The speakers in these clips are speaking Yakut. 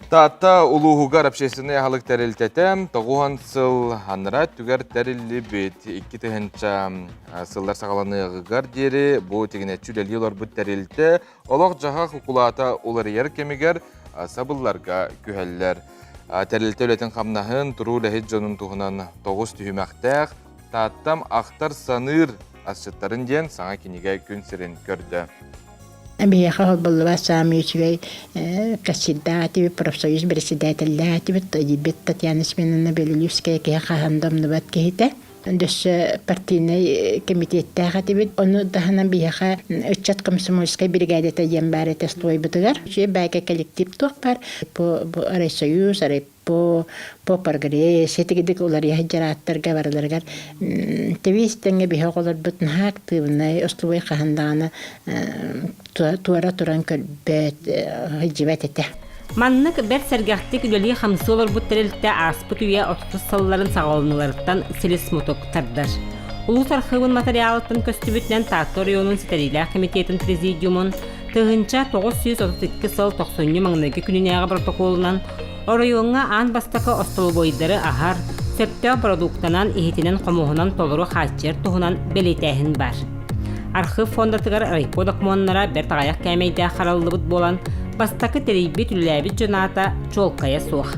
Таатта улууһугар общественнай аһылык тэрилтэтэ тоҕуһан сыл анараа өттүгэр тэриллибит 2000 сыллар саҕаланыаҕыгар диэри бу тигинэччи үлэлии олорбут тэрилтэ олох-дьаһах укулаата уларыйар кэмигэр сабылларга күһэллэр. Тэрилтэ үлэтин-хамнаһын, туруу үлэһит дьонун туһунан тоҕус түһүмэхтээх Тааттам ахтар-саныыр асчыттарын диэн саҥа кинигэ күн сирин көрдө. Биһиэхэ холбуллубат саамай үчүгэй кассирдаах этибит, профсоюз председателлээх этибит, эдьиийбит Татьяна Семеновна Белолюбская киһи хаһан да умнубат киһитэ. Өссө партийнай кэмитиэттээх этибит. Ону таһынан биһиэхэ ыччат комсомольскай биригээдэтэ диэн баар этэ стройбутугар. Үчүгэй баайга коллектив туох баар. Бу, бу райсоюз, райпо, по прогресс, итигидик уларыйа сылдьар ааттарга барыларыгар тэбиэс тэҥҥэ биһи оҕолорбут наһаа актыыбынай, остуолбай хаһан даҕаны туора туран көрбөт, сылдьыбат этэ. Маннык бэрт сэргэхтик үлэлии-хамсыы олорбут тэрилтэ ааспыт үйэ отутус сылларын саҕаланыыларыттан силис-мутук тардар. Улуус архыыбын матырыйаалыттан көстүбүтүнэн Таатта оройуонун ситэриилээх комитетын президиумун 1932 сыл тохсунньу маҥнайгы күнүнээҕи протоколунан оройуоҥҥа аан бастакы остолобуойдары аһар, сөптөөх бородууктанан иһитинэн-хомуоһунан толору хааччыйар туһунан бэлиэтээһин баар. Архыып фондатыгар райпо докумуоннара бэрт аҕыйах кээмэйдээх хараллыбыт буолан, бастакы тэрийбит үлэлээбит дьон аата чуолкайа суох.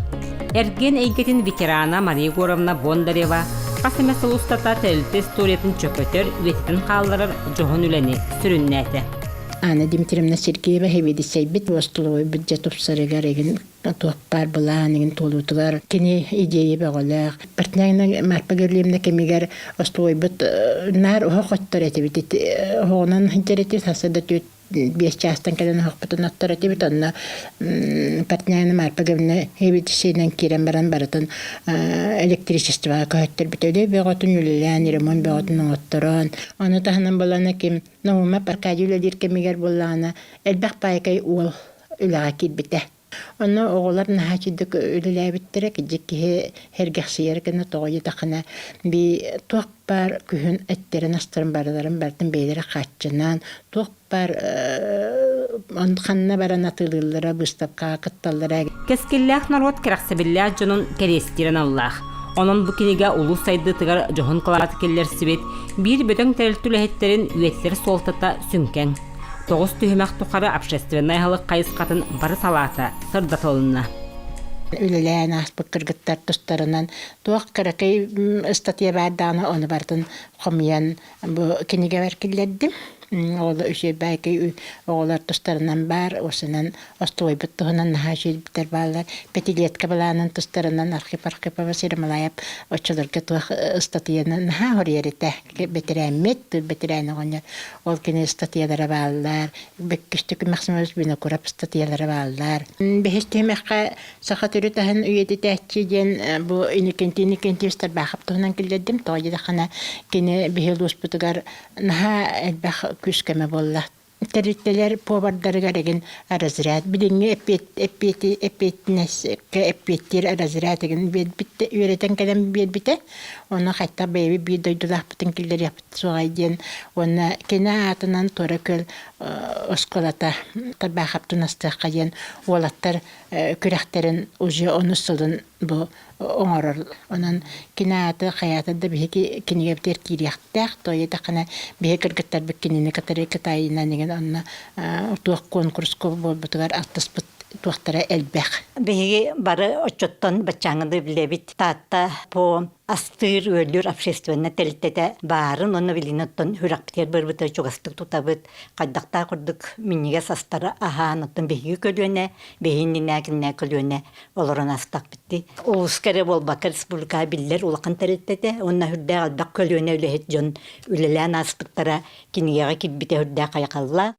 Эргиэн эйгэтин ветерана Мария Егоровна Бондарева хас эмэ сыл устата тэрилтэ историятын чөкөтөр, үйэтитэн хаалларар дьоһун үлэни сүрүннээтэ. Анна Дмитриевна Сергеева сэбиэдиссэйбит остолобуой бюджет тупсарыгар игин туох баар былаан игин туолуутугар кини идея бөҕөлөөх. Партнерна Марпа Гаврильевна кэмигэр остолобуойбут наар оһох оттор этибит. Оһоҕунан сылдьар этибит, сарсыарда түөрт биэс чаастан кэлэн оһохпутун оттор этибит. Онно партнерна Марпа Гаврильевна сэбиэдиссэйинэн киирэн баран барытын электричествоҕа көһөттөрбүтэ. Үлэ бөҕөтүн үлэлээн, ремонт бөҕөтүн оҥотторон. Ону таһынан балана ким Наумов Аркадий үлэлиир кэмигэр буоллаҕына элбэх паайкай уол үлэҕэ киирбитэ. Онно оҕолор наһаа үчүгдүк үлэлээбиттэрэ, кырдьык киһи сэргэхсийэр гына тоҕо диэтэххинэ би туох баар күһүн эттэрин-астарын барыларын барытын бэйэлэрэ хааччынан, туох баар ханна баран атыылыыллара, быыстапкаҕа кытталлара. Кэскиллээх норуот кэрэхсэбиллээх дьонун кэриэстиир аналлаах. Онон бу кинигэ улуус сайдыытыгар дьоһун кылааты киллэрсибит биир бөдөҥ тэрилтэ үлэһиттэрин үйэтитэр суолтата сүҥкэн. Тоҕус түһүмэх тухары общественнай аһылык хайысхатын бары салаата сырдатылынна. Үлэлээн ааспыт кыргыттар тустарынан туох кыракый ыстатыйа баар даҕаны ону барытын хомуйан бу кинигэбэр киллэрдим. Ол үчүгэй оҕолор тустарынан баар, осунан остуойбут туһунан наһаа үчүгэйдэр бааллар. Пятилетка былаанын тустарынан Архип Архипова Серымалаев оччолорго туох ыстатыйаны наһаа хоруйар этэ. Бэтэрээммит, бэтэрээн оҕонньор. Ол кини ыстатыйалара бааллар. Бөккүстүк Максимович Винокуров ыстатыйалара бааллар. Бэһис түһүмэххэ Саха төрүт аһын үйэтитээччи диэн бу Иннокентий Иннокентьевич Тарбахов туһунан киллэрдим. Тоҕо диэтэххинэ кини биһи улууспутугар наһаа элбэх күүс-көмө буолла. Тэрилтэлэр повардарыгар игин разряд билиҥҥи эппиэт эппиэти эппиэтинэскэ эппиэттиир разряд игин биэрбит үөрэтэн кэлэн биэрбитэ. Ону хайтах бэйэбит биир дойдулаахпытын киллэриэхпит суоҕай диэн уонна кини аатынан Туора Күөл оскуолата Тарбаахаптын астыахха диэн уолаттар күрэхтэрин уже онус сылын бу оҥорор. Онон кини ааты хайаата да биһиги кинигэбитигэр киириэхтээх. Тоҕо диэтэххинэ биһи кыргыттарбыт кинини кытары Кытайынан игин онно туох куонкуруска буолбутугар алтыспыт туохтара элбэх. Биһиги бары оччоттон баччааҥҥыны билэбит. Таатта по астыыр-үөллүүр общественнай тэрилтэтэ баарын уонна билигин оттон сүрэхпитигэр барбыта чугастык тутабыт. Хайдахтаах курдук минньигэс астары аһаан оттон биһиги көлүөнэ, биһи иннинээтиннээ көлүөнэ олорон астахпыт дии. Улууска эрэ буолбакка республикаҕа биллэр улахан тэрилтэтэ уонна сүрдээх элбэх көлүөнэ үлэһит дьон үлэлээн ааспыттара кинигэҕэ киирбитэ сүрдээх хайҕаллаах.